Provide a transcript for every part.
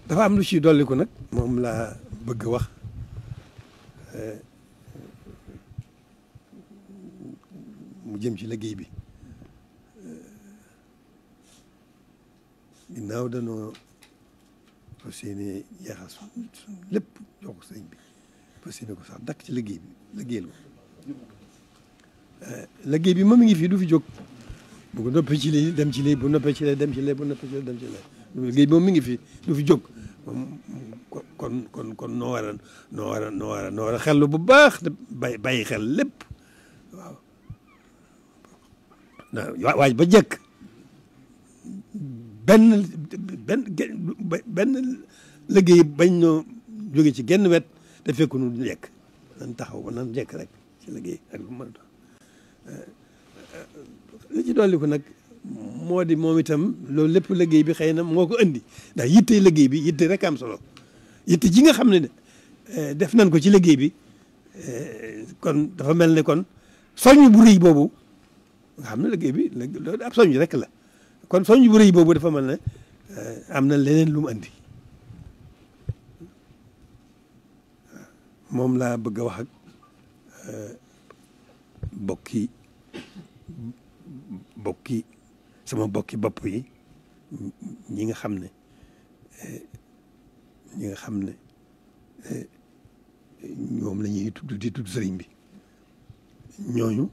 dafa am lu ci dolliku nag moom laa bëgg a wax mu jëm ci liggéey bi ginnaaw danoo fas yéene jeexal suñ lépp jox ko sëriñ bi fas yéene ko sax dakk ci liggéey bi liggéeyal ko liggéey bi moom mi ngi fi du fi jóg bu ko noppee ci lii dem ci lii bu noppee ci lii dem ci lii bu noppee ci lii dem ci lii liggéey bi moom mi ngi fi du fi jóg kon noo war a xellu bu baax te bàyyi xel lépp waaw waaj ba jëkk benn liggéey bañ noo jóge ci genn wet te fekku nu jekk nan taxaw ba nan jekk rek ci liggéey ak lu mën a li ci dolli ko nag moo di moom itam loolu lépp liggéey bi xëy na moo ko indi ndax yitte liggéey bi yitte rek am solo yitte ji nga xam ne def nañ ko ci liggéey bi kon dafa mel ne kon soññ bu rëy boobu nga xam ne liggéey bi loolu ab soññ rek la kon soññ bu rëy boobu dafa mel ne am na leneen lu mu andi moom laa bëgg a wax ak sama bokki bopp yi ñi nga xam ne ñoom la ñuy di tudd sëriñ bi ñooñu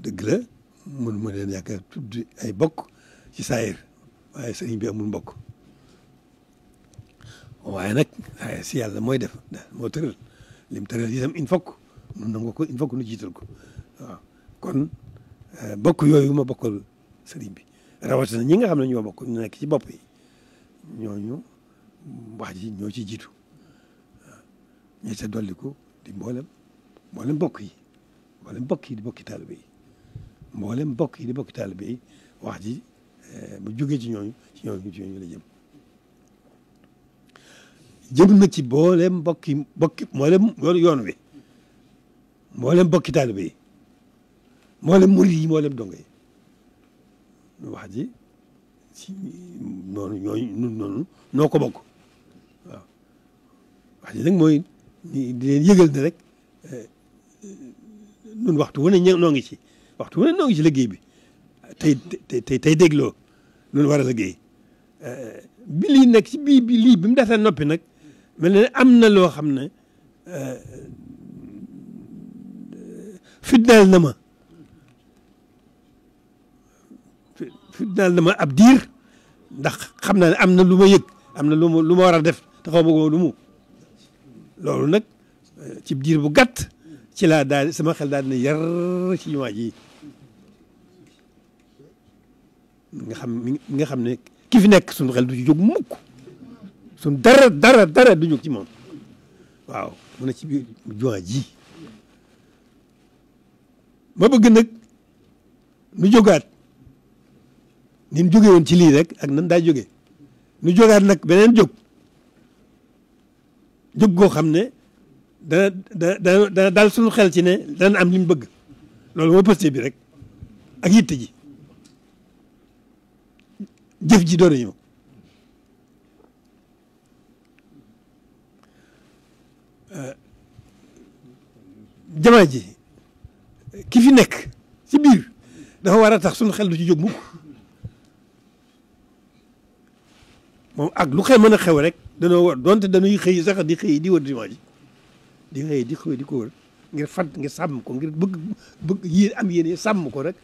dëgg la mun ma leen yaakaar tudd ay bokk ci saayir waaye sëriñ bi amul mbokk waaye nag waaye si yàlla mooy def moo tëral lim tëral itam il faut que nu nangu ko il faut que nu jiital ko waaw kon bokk yooyu ma bokkal sëriñ bi rawatina ñi nga xam ne ñoo bokk ñu nekk ci bopp yi ñooñu wax ji ñoo ci jiitu waaw ñi ca dolliku di mboolem bokk yi di bokki taalibe yi mboolem bokk yi di bokki taalibe yi wax ji bu jógee ci ñooñu la jëm na ci mboolem bokki mboolem yoon wi mboolem bokki taalibe yi mboolem murid yi mboolem dongo yi wax ji ci noonu noo ko bokk waaw wax ji nag mooy di leen yëgal ne rek nun waxtu wu ne noo ngi ci liggéey bi tey dégloo nun war a liggéey bi lii nekk ci bi mu defee noppi nag mel ne am na loo xam ne fitnaal na ma ab diir ndax xam naa ne am na lu ma yëg am na lu ma war a def te xaw ma ko lu mu loolu nag ci diir bu gàtt ci laa daal sama xel daal ne yar ci jumaa ji nga xam ne ki fi nekk suñu xel du ci jóg mukk suñ dara du jóg ci moom waaw mu ne ci biir jumaa ji ma bëgg nag nu jógaat ni mu jóge woon ci lii rek ak nan daa jóge nu jógaat nag beneen jóg goo xam ne dana daal suñu xel ci ne dana am li mu bëgg loolu mooy posté bi rek ak yitte ji jëf ji doon ñëw jamaa ji ki fi nekk ci biir dafa war a tax suñu xel du ci jóg mukk moom ak lu xel mën a xew rek danoo war donte dañuy xëy sax di wër jumaa ji di ko wër ngir sàmm ko ngir bëgg yi am yéene sàmm ko rek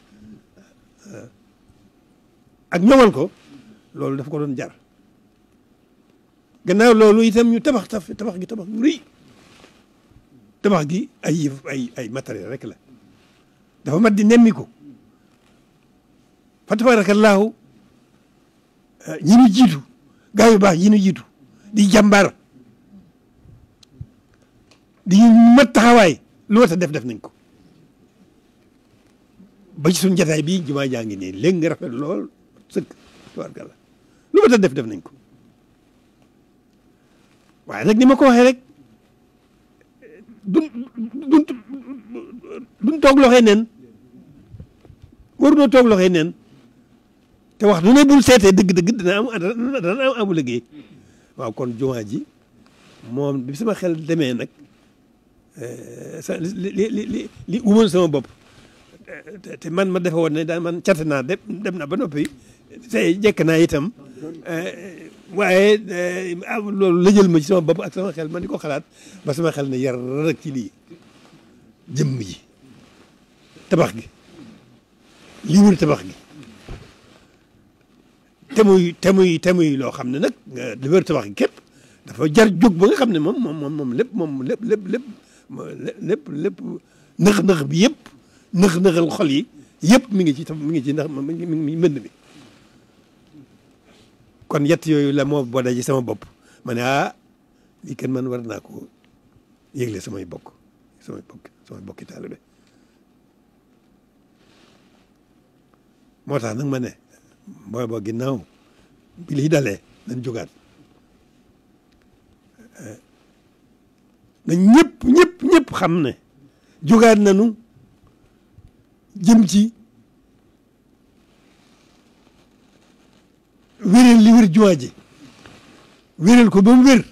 ak ñoŋal ko loolu daf ko doon jar gannaaw loolu itam ñu tabax yu rëy tabax gi ay matériel rek la dafa mat di nemmi ko fa tabaarakallaahu ñi ñu jiitu gaa yu baax yi ñu jiitu di jàmbaar di mat taxawaay lu wat a def nañ ko ba ci suñu jataay bii jumaa jaa ngi nii léegi nga rafet lool sëkk tabaarkalla lu wat a def nañ ko waaye nag ni ma ko waxee rek duñ toog loxoy neen waruñoo toog loxoy neen te wax du ne bul seetee dëgg-dëgg dana am amu liggéey waaw kon jumaa ji moom bi sama xel demee nag li umoon sama bopp te man ma defe woon ne daal man cat naa dem na ba noppi tey jekk naa itam waaye loolu lëjël ma ci sama bopp ak sama xel man di ko xalaat ba sama xel ne yar rek ci lii jëmm ji tabax gi li wër tabax gi te muy loo xam ne nag li wër tabax gi képp dafa jar jóg ba nga xam ne moom lépp nëx bi yëpp nëxal xol yi yëpp mi ngi ci ndax mi ngi mbënd mi kon yett yooyu la moo boole ci sama bopp ma ne lii kenn man war naa ko yëgle samay bokki taalibe moo tax nag ma ne boo ginnaaw bi liy dalee nañ jógaat na ñëpp xam ne jógaat nañu jëm ci wéral li wér jumaa ji wéral ko ba mu wér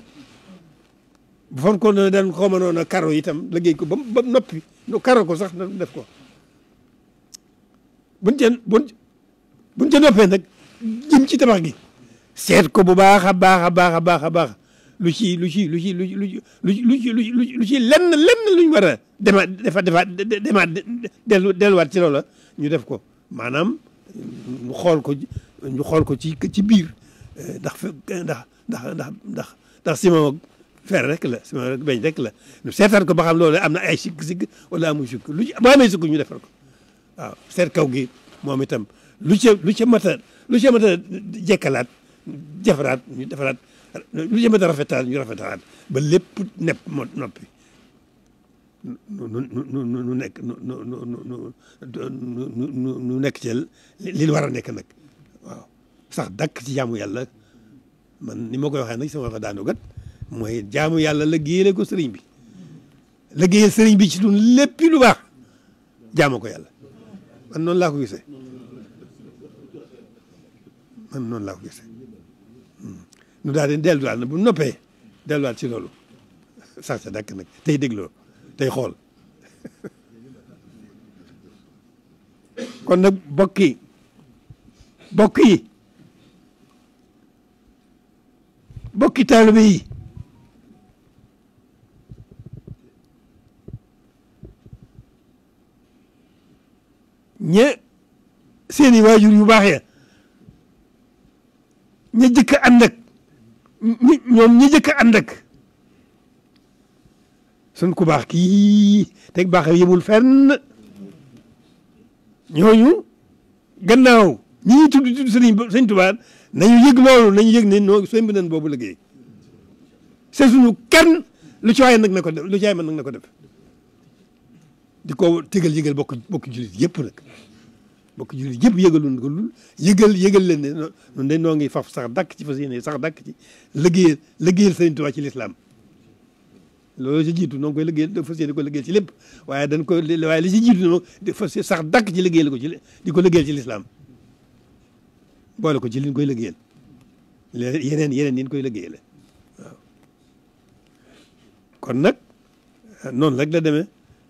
bu fon ko ne daan ko mënoon a karo itam liggéey ko ba noppi nu karo ko sax na def ko buñ ca noppee nag jëm ci tabax gi seet ko bu baax a baax lu ci lenn luñ war a demaat delluwaat ci loola ñu def ko maanaam ñu xool ko ci biir ndax ciment fer rek la ciment rek beñ rek la ñu seetaan ko ba xam loolu am na ay sikk wala amul sikk boo amee sikk ñu defar ko waaw seet kaw gi moom itam lu ca mat a jekkalaat jafaraat ñu defaraat lu ca mat a rafetaat ñu rafetalaat ba lépp nepp noppi nu nekk ci li war a nekk nag waaw sax dakk ci jaamu yàlla man ni ma koy waxee nag sama wax daanu gat mooy jaamu yàlla liggéeyale ko sëriñ bi liggéeyal sëriñ bi ci dun lépp lu baax jaamu ko yàlla man noonu laa ko gisee nu daal di delluwaat na bu noppee delluwaat ci loolu sax sa dakk nag tey dégloo tey xool kon nag bokk yi bokki taalibe yi seeni waajur yu baax ya ña jëkk a ànd ak ñoom ña jëkk a ànd ak sun ku baax kii teg baax yemul fenn ñooñu gannaaw ñi ñuy tudd sëñ Tuubaa nañu yëg loolu nañu yëg ne noo sëñ bi nañ boobu liggéey c'est suñu kenn lu ci waaye nag na ko def lu ci waaye mën nag na ko def di ko tegal yëgal bokk jullit yëpp nag bokk jullit yëpp yëgaluñ ko lul yëgal leen ne noonu dañ noo ngi faf sax dakk ci fas yéene sax dakk ci liggéeyal sëñ Tuubaa ci lislaam loolu ci jiitu noo ngi koy liggéeyal fas yéene ko liggéeyal ci lépp waaye waaye li ci jiitu noo fas sax dakk ci liggéeyal ko ci di ko liggéeyal ci lislaam boole ko ci liñ koy liggéeyal yeneen yin koy liggéeyale waaw kon nag noonu rek la demee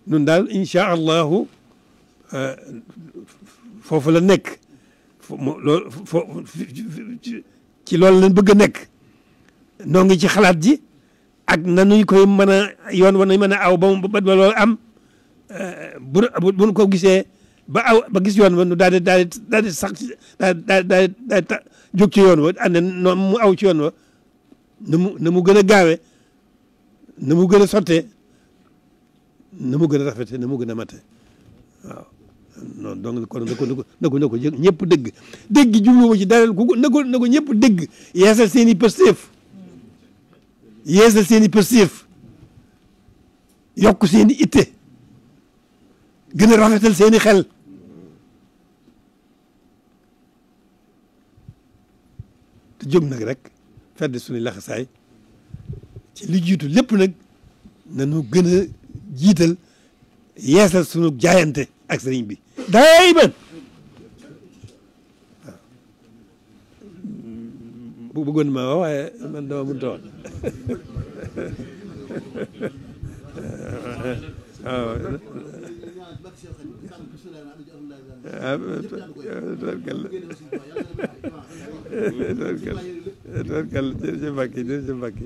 nun daal incha allahu foofu la nekk ci loolu lañ bëgg a nekk noo ngi ci xalaat ji ak nanuñ koy mën a yoon wa nañ mën a aw ba loolu am buñ ko gisee ba gis yoon wa nu daal di sax daal di jóg ci yoon wa ànd noonu mu aw ci yoon wa na mu gën a gaawe na mu gën a sottee na mu gën a rafete na mu gën a mate waaw noonu donc kon na ko ñëpp dégg jubluwuma ci dara na ko ñëpp dégg yeesal seen i pëstéef yokk seen i itte gën a rafetal seen i xel te jóg nag rek fedd suñu laxasaay ci li jiitu lépp nag nañu gën a jiital yeesal sunu jaayante ak sëriñ bi dayman bëggoon ma wax waaye man dama mënut a wax waaw tubarkalla jërëjëf Mbacke jërëjëf Mbacke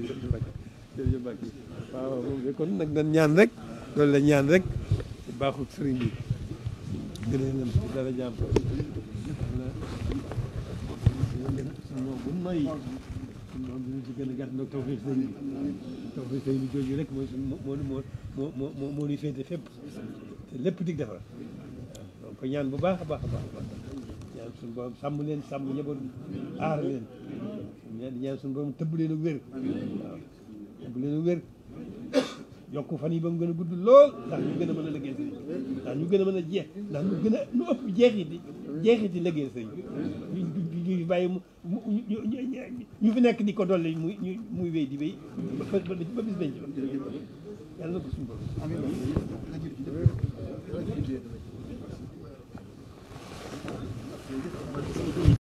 jërëjëf Mbacke waaw moom de kon nag dañ ñaan rek loolu la ñaan rek baaxul sëriñ bi gën a leen dara jàmm moom bu noyyi moom dina ci gën a gàtt nag tawfeex sëriñ bi jooju rek mooy suñ moo ñuy féete fépp te lépp dig defar donc ko ñaan bu baax a baax a baax ñaan suñu borom sàmm leen sàmm njaboot aar leen ñaan suñu borom tëbb leen ak wér waaw tëbb leen ak wér yokk fan yi ba mu gën a gudd lool ndax ñu gën a mën a liggéey sëriñ ndax ñu gën a mën a jeex ndax ñu gën a lu ëpp jeexiti liggéey sëriñ ñu bàyyi ñu fi nekk di ko dolli muy wéy di wéy ba bis bañ yàlla na ko suñu borom